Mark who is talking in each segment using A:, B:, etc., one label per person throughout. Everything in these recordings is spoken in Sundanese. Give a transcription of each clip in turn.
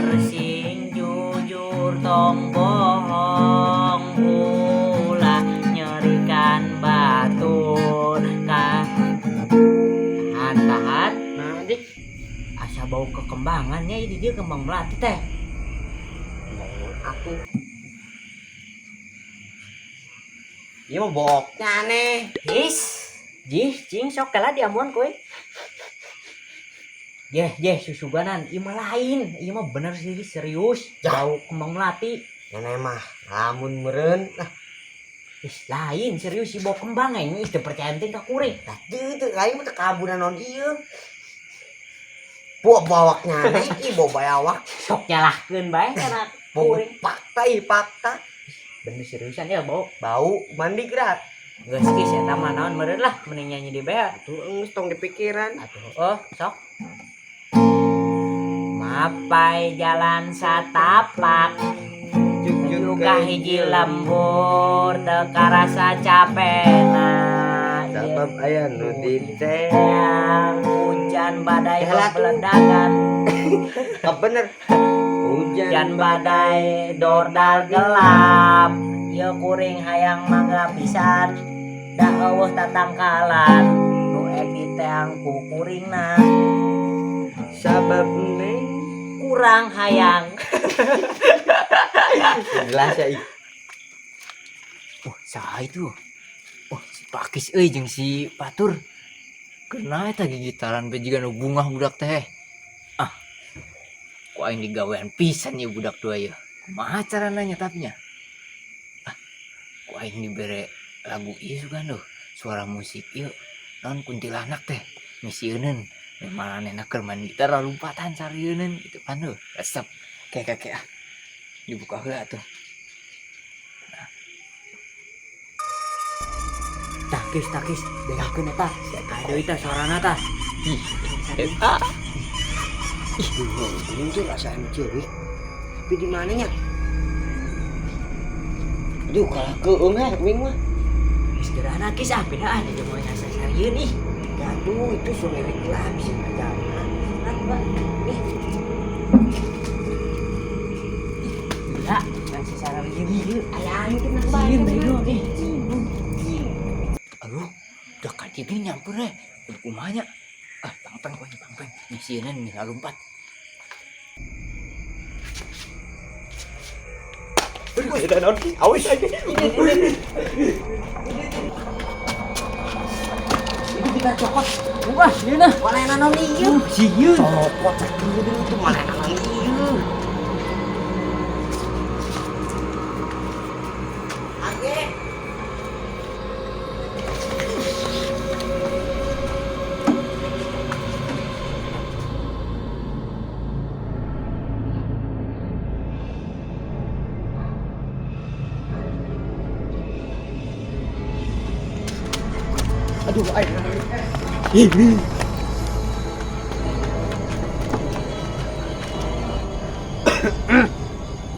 A: Sing jujur tong bohong ulah nyerikan batur ka tahan tahan.
B: Nah, dik.
A: Asa bau kekembangannya ini dia kembang melati teh.
B: Aku. Ieu mah boknya aneh.
A: Is, jih, cing sok kalah diamuan kowe. Yeh, yeh, susuganan, ieu mah lain, ieu mah bener sih serius,
B: Jah.
A: Bau kembang melati.
B: Nenek mah lamun meureun lah.
A: Ih, lain serius sih bau kembang ini, teu percaya teh ka kuring.
B: Lah teu teu lain mah teu kaburan naon ieu. Bau bawaknya aneh, ih bau bayawak.
A: Sok nyalahkeun bae kana
B: Bau
A: kuring.
B: Fakta ih fakta.
A: Bener seriusan ya bau.
B: Bau mandi gerak.
A: Geus geus eta mah naon meureun lah mending nyanyi di bea.
B: Tuh geus tong dipikiran.
A: Atuh, oh, sok. Mapai jalan satapak juga hiji lembur teu karasa capena.
B: Sabab aya nu dite.
A: Yang hujan badai
B: Yalah tuh.
A: Beledagan.
B: Bener. Hujan
A: hujan badai dordal gelap ieu kuring hayang mangga pisan da eueuh tatangkalan nu ek diteang ku kuringna.
B: Sabab neng
A: kurang hayang.
B: Jelas ya ih.
C: Oh, saha itu? Oh, si Pakis euy jeung si Patur. Kena eta gigitaran be jiga nu bungah budak teh. Ah. Ku aing digawean pisan ieu budak dua ieu. Kumaha carana nyetapnya? Ah, ku aing dibere lagu ieu sugan duh, suara musik ieu. Naon kuntilanak teh? Misieuneun. Maranehna keur main gitar lompatan sarieuneun gitu kan duh. Resep. Kek kek ah. Dibuka heula atuh.
A: Takis takis dengarkeun eta. Aya deui teh sorana tah.
C: Ih, eta.
B: Ih, ini tuh rasa anu ceurik. Tapi di mananya? Aduh, kalah keung eh wing mah.
A: Geus geurana kis ah pindah ah di moal nyasar sarieun ih.
B: Aduh, itu sungai gelap sih aja.
A: Nah, ih. Gila, masih sarieun ieu. Aya angin nang bae ih.
C: Aduh, udah kaki gini nyampur eh. Udah kumanya. Ah, pangpeng kok pangpeng. Misieuneun nih lompat.
B: Aduh, ada naon ki? Awas aja.
A: Itu kita cokot. Wah, sieun ah.
B: Mana naon ieu?
A: Sieun.
B: Cokot sakieu itu mana naon ieu? Age. Aduh, ayo.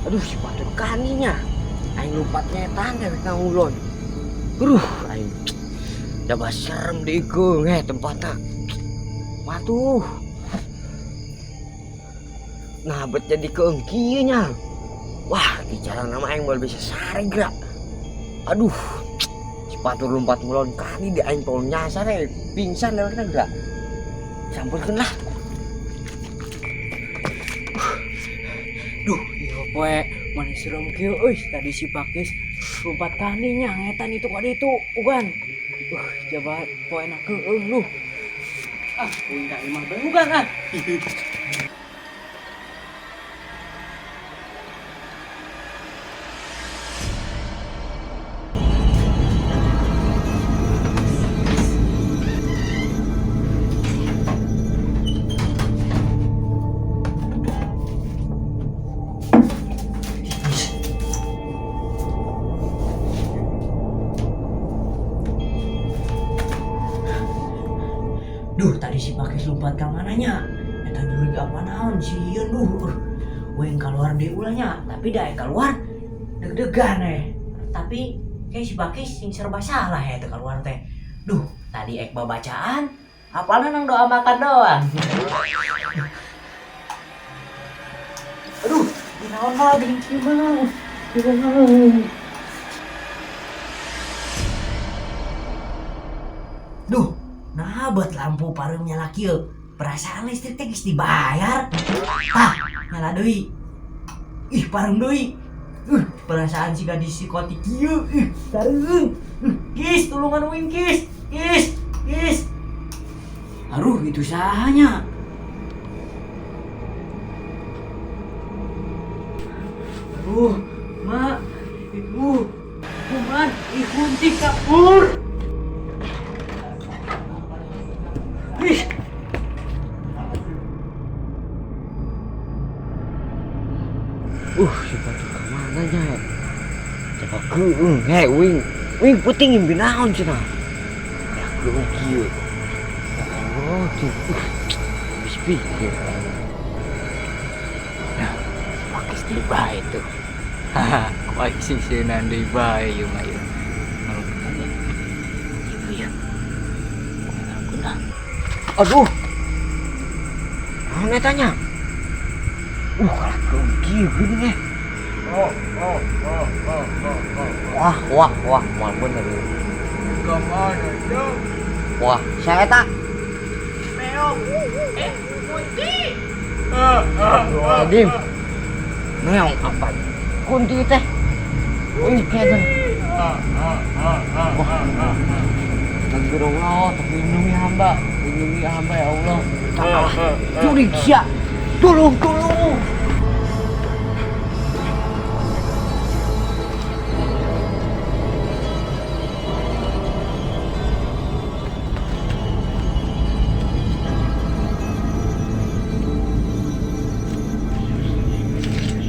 B: Aduh, si patut kaninya. Aing lompatnya etan dewek nang ulon. Aduh, aing. Coba serem di ieu tempatna. Matuh. Nah, bet jadi keung kieu nya. Wah, di jalan nama aing moal bisa sare gerak. Aduh. Sepatu lompat ngulon kani di aing pol nyasar pingsan dewekna gerak. Sampurkeun lah.
A: Duh, ieu poe mana serem kieu euy tadi si Pakis lompat kaninya ngetan itu ka ditu ugan. Jabat poe na keung lu. Ah, kuing ka imah bae ugan ah. Duh, tadi si Pakis lompat ke mananya? Eta jurig apa naon sieun duh. Weng keluar deui ulahnya, tapi da keluar deg-degan eh. Tapi kayak si Pakis sing serba salah ya teu keluar teh. Duh, tadi ek babacaan, apalah nang doa makan doang. Aduh, naon mah geuning kieu mah. Kieu mah. Duh, nah buat lampu pareum nyala kieu. Perasaan listrik teh geus dibayar. Tah, nyala deui. Ih, pareum deui. Perasaan siga disikotik kieu. Ih, sareung. Kis, tulungan uing kis. Kis, kis. Aduh, itu sahanya. Aduh, mak, ibu, kuman, ikunti kabur. Ih.
B: Si Patur kemana nya? Coba keung, he wing. Wing puting impi naon cenah. Kayak keung kieu. Ya Allah, tuh. Habis pikir.
C: Nah, pakis deui bae tuh. Haha, ku aing sing sieunaan deui bae ieu mah ieu. Ngalungkeun ieu. Ieu. Ngalungkeun.
B: Aduh. Naon eta nya? Kalah keung kieu geuning eh. Wah, wah, wah, moal bener ieu.
C: Kemana dong?
B: Wah, saya tak.
A: Meong. Kunti.
B: Astagfirullahaladzim. Meong apa? Kunti teh. Wih, keden. Wah. Astagfirullah, lindungi hamba. Lindungi hamba ya Allah. Kalah. Jurig sia. Tolong, tolong.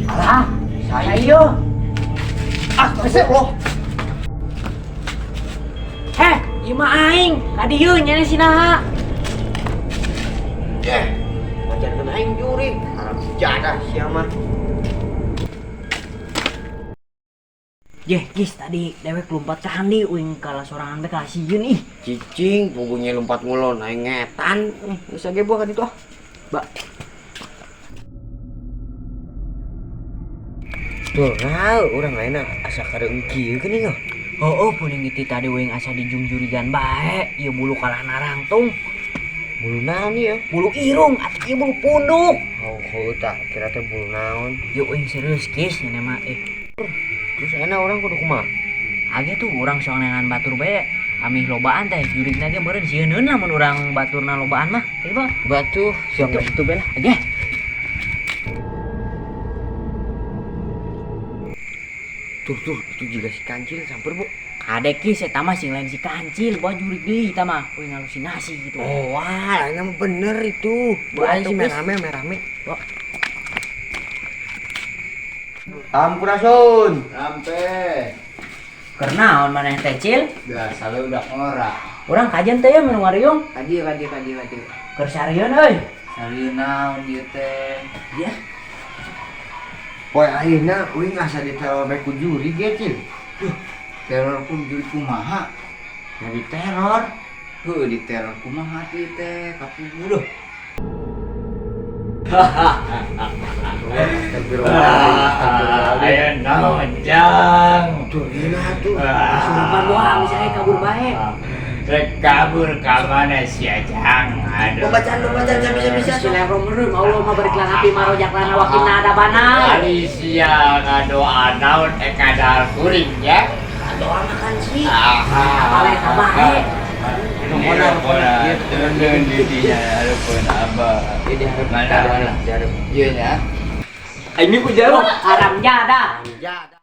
A: Alah, saya.
B: Ah, besok loh.
A: Heh, ieu mah aing, ka dieu nyana sinaha.
B: Wajarkeun aing jurig. Haram sejadah sia mah.
A: Yeh, guys, tadi dewek lompat ke handi uing kalah sorangan teh kalah sieun ih.
B: Cicing, pugunya lompat ngulon aing ngetan. Geus ge buah ka ditu ah.
A: Ba.
B: Tuh, nah, urang lainna asa kareung kieu geuning ah.
A: Oh, puning itu tadi uing asa dijungjurigan bae, ieu bulu kalah narangtung.
B: Bulu naon ieu?
A: Bulu irung atuh ieu bulu punduk.
B: Oh, heuh tah, kira teh bulu naon.
A: Yuk uing serius kis nya mah eh.
B: Terus enak orang kudu kumaha?
A: Age tuh urang soangan batur bae, amih lobaan teh jurigna ge meureun sieun lamun urang baturna lobaan mah. Ieu mah
B: batu siang
A: itu bae lah. Age.
B: Tuh tuh itu juga si kancil samper bu.
A: Kadek ki saya mah sing lain si kancil, bawa jurig deui eta mah. Euy ngalusinasi gitu.
B: Oh wah, lain mah bener itu. Bu aing si merame merame.
A: Wah.
B: Sampurasun.
D: Sampe.
A: Kernaon maneh teh Cil?
D: Biasa we udah ngora.
A: Urang kajian teh ya mun ngariung.
D: Kadieu kadieu kadieu kadieu.
A: Keur sarieun euy.
D: Sarieun naon ieu teh?
A: Iya.
B: Poe ayeuna uing asa diteror bae ku jurig ge Cil.
D: Duh, teror ku jurig kumaha?
B: Ya diteror.
D: Heuh, diteror kumaha ieu teh? Kapuguh duh.
C: Ayo naon jang.
B: Tuh gila tuh.
A: Kesurupan doang misalnya kabur bae.
C: Rek kabur ka mana sia jang? Aduh.
B: Pembacaan bisa bisa.
A: Bismillahirrahmanirrahim. Allah mah barik lana fi marojak lana wa qina adzabannar.
C: Ari sia ngadoa naon ek kadal kuring ya.
A: Doa makan sih. Apale tabae.
C: Nuhun turun di dinya hareupeun abah.
B: Ieu dihareup.
C: Mana mana.
B: Dihareup.
D: Ieu nya.
C: Ini ku jauh.
A: Haram jadah.
B: Jadah.